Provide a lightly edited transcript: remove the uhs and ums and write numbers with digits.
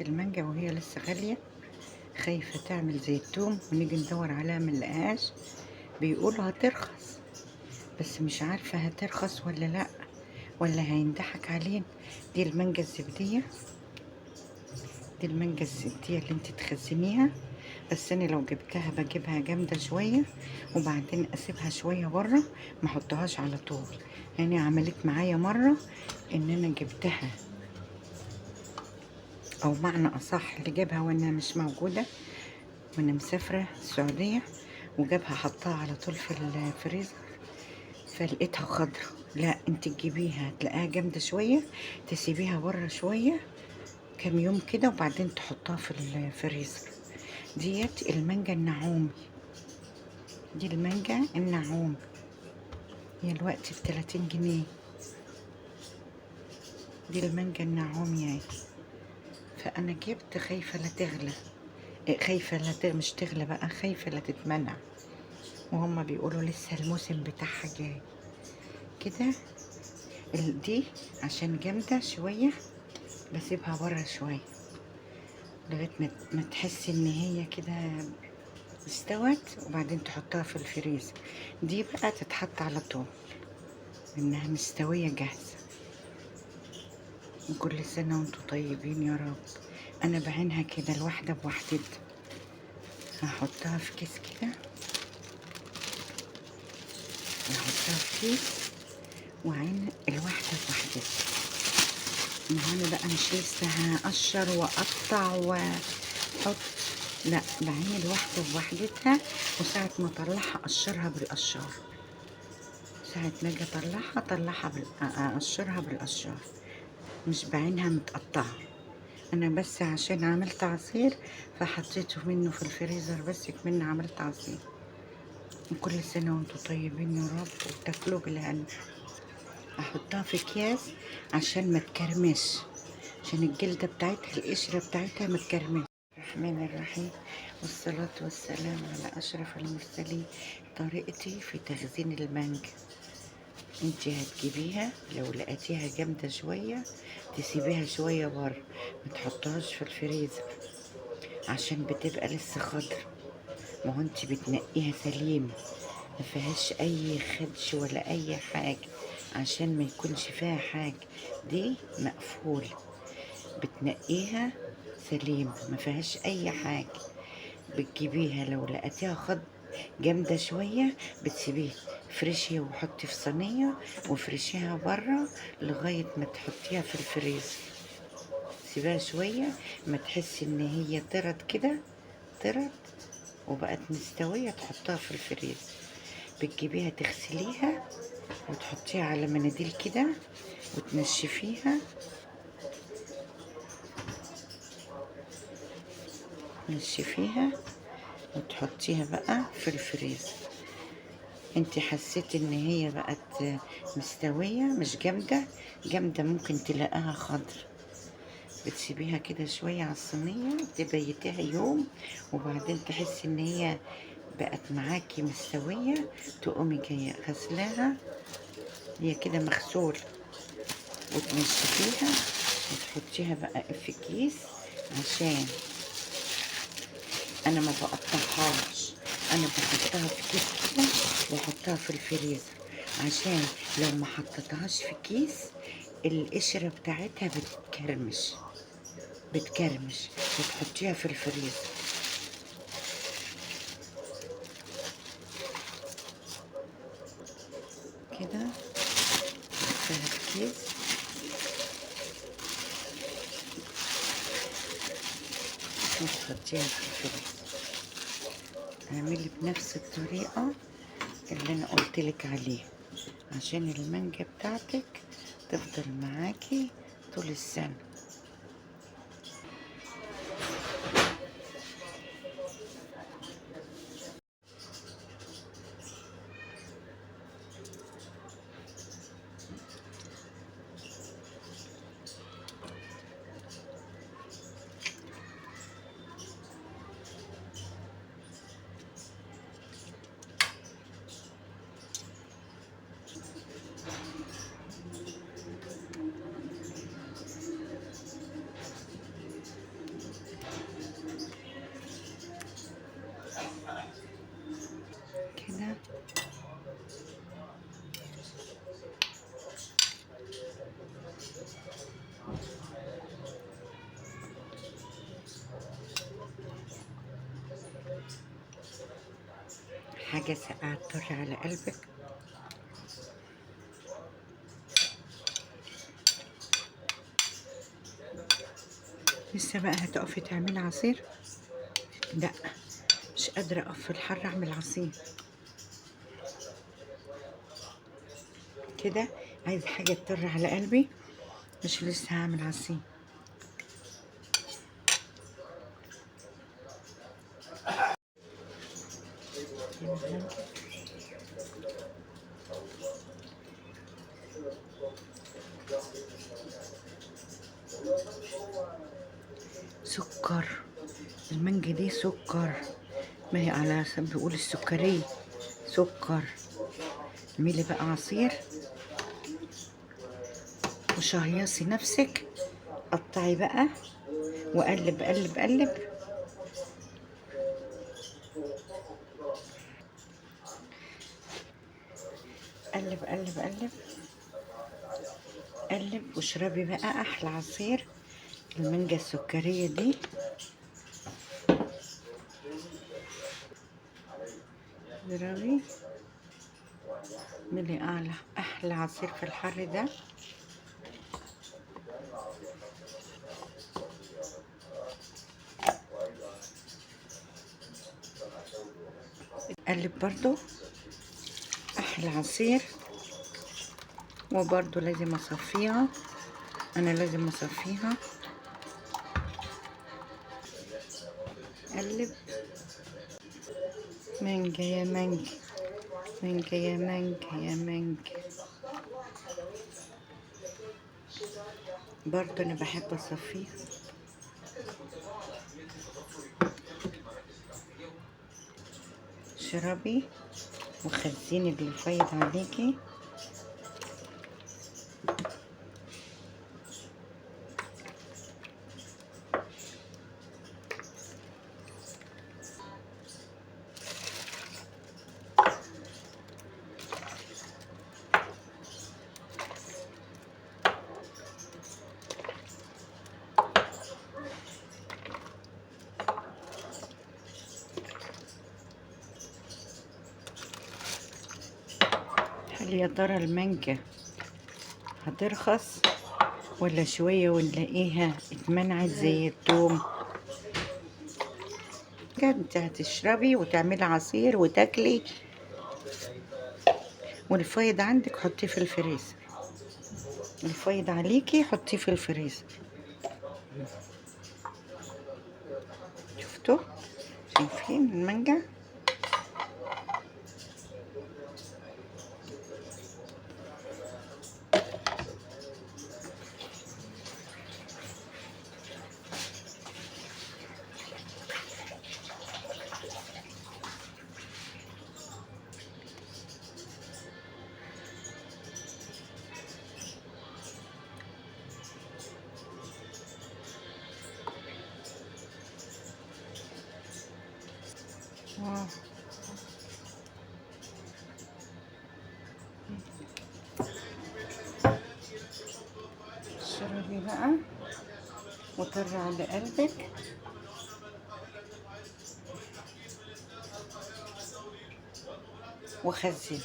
جبت المانجا وهي لسه غالية، خايفة تعمل زي التوم ونيجي ندور عليها منلاقيهاش. بيقولوا هترخص، بس مش عارفة هترخص ولا لأ، ولا هينضحك علينا. دي المانجا الزبدية، دي المانجا الزبدية اللي انت تخزنيها. بس انا لو جبتها بجيبها جامدة شوية وبعدين اسيبها شوية بره، ما احطهاش على طول. يعني عملت معايا مرة ان انا جبتها، او معنى اصح اللي جابها وانا مش موجودة، وانا مسافرة السعودية، وجابها حطها على طول في الفريزر، فلقيتها خضرة. لا، انت تجيبيها تلاقيها جامدة شوية، تسيبيها بره شوية كام يوم كده، وبعدين تحطها في الفريزر. ديت المانجا النعومي، دي المانجا النعومي، هي الوقت ب30 جنيه. دي المانجا النعومي اهي. فانا جبت خايفة لا تغلى، خايفة لا مش تغلى بقى، خايفة لا تتمنع، وهم بيقولوا لسه الموسم بتاعها جاي كده. دي عشان جامدة شوية بسيبها بره شوية لغاية ما تحسي ان هي كده استوت، وبعدين تحطها في الفريزر. دي بقى تتحط على طول انها مستوية جاهزة. وكل سنة وانتم طيبين يا رب. انا بعينها كده الواحدة بوحدتها، هحطها في كيس كده، هحطها في كيس وعين الواحدة بوحدتها. ما هو انا بقى مش لسه هقشر واقطع واحط، لا، بعين الواحدة بوحدتها، وساعة ما اطلعها اقشرها بالقشار. ساعة ما اجي اطلعها اطلعها اقشرها بالقشار، مش بعينها متقطعة. انا بس عشان عملت عصير فحطيته منه في الفريزر، بس كمان عملت عصير. وكل سنة وانتم طيبين يا رب، وتاكلوا بالهنا. احطها في اكياس عشان ما تكرمش، عشان الجلدة بتاعتها القشرة بتاعتها ما تكرمش. الرحمن الرحيم، والصلاة والسلام على أشرف المرسلين. طريقتي في تخزين المانجا، انتي هتجيبيها لو لقيتيها جامدة شوية تسيبيها شوية بره، ما تحطهاش في الفريزر عشان بتبقى لسه خضرا. ما هو انتي بتنقيها سليمة، ما فيهاش اي خدش ولا اي حاجة، عشان ما يكونش فيها حاجة. دي مقفولة، بتنقيها سليمة ما فيهاش اي حاجة. بتجيبيها لو لقيتيها خض جامدة شوية بتسيبيها، فرشي وحطي في صينية وفرشيها برا لغاية ما تحطيها في الفريزر. سيبيها شوية ما تحسي ان هي طرت كده، طرت وبقت مستوية، تحطها في الفريزر. بتجيبيها تغسليها وتحطيها على مناديل كده وتنشفيها، تنشفيها وتحطيها بقى في الفريزر. انت حسيتي ان هي بقت مستوية مش جامدة، جامدة ممكن تلاقيها خضر، بتسيبيها كده شوية على الصينية، تبيتيها يوم، وبعدين تحسي ان هي بقت معاكي مستوية، تقومي جاية غسلاها، هي كده مغسولة، وتنشفيها وتحطيها بقى في كيس. عشان انا ما بقطعهاش، انا بحطها في كيس كده واحطها في الفريزر، عشان لو ما حطيتهاش في كيس القشرة بتاعتها بتكرمش، بتكرمش. وتحطيها في الفريزر. كده تحطيها في كيس، وتحطيها في الفريزر. اعملي بنفس الطريقة اللي انا قلتلك عليها عشان المانجا بتاعتك تفضل معاكي طول السنة. حاجة ساقعة تطر على قلبك. لسه بقى هتقفي تعملي عصير؟ لا مش قادرة اقف في الحر اعمل عصير كده، عايزة حاجة تطر على قلبي، مش لسه هعمل عصير. سكر المانجا دي سكر، ما هي على حسب بيقول السكرية سكر. اعملي بقى عصير وشهيصي نفسك، قطعي بقى وقلب قلب قلب. قلب قلب قلب قلب، واشربي بقى احلى عصير المانجا السكرية دي. اضربي ملي اعلى احلى عصير في الحر ده. قلب برضو احلى عصير، وبرضو لازم اصفيها، انا لازم اصفيها. قلب مانجا يا مانجا، مانجا يا مانجا يا مانجا. برضو انا بحب اصفيها. اشربي وخزيني اللي فايض عليكي. هل يا ترى المانجا هترخص ولا شوية ونلاقيها اتمنعت زي التوم؟ انت هتشربي وتعملي عصير وتاكلي، والفايض عندك حطيه في الفريزر، الفايض عليكي حطيه في الفريزر. شفتوا؟ شايفين المانجا؟ واو. اشربي بقى وطري على قلبك. وخزي.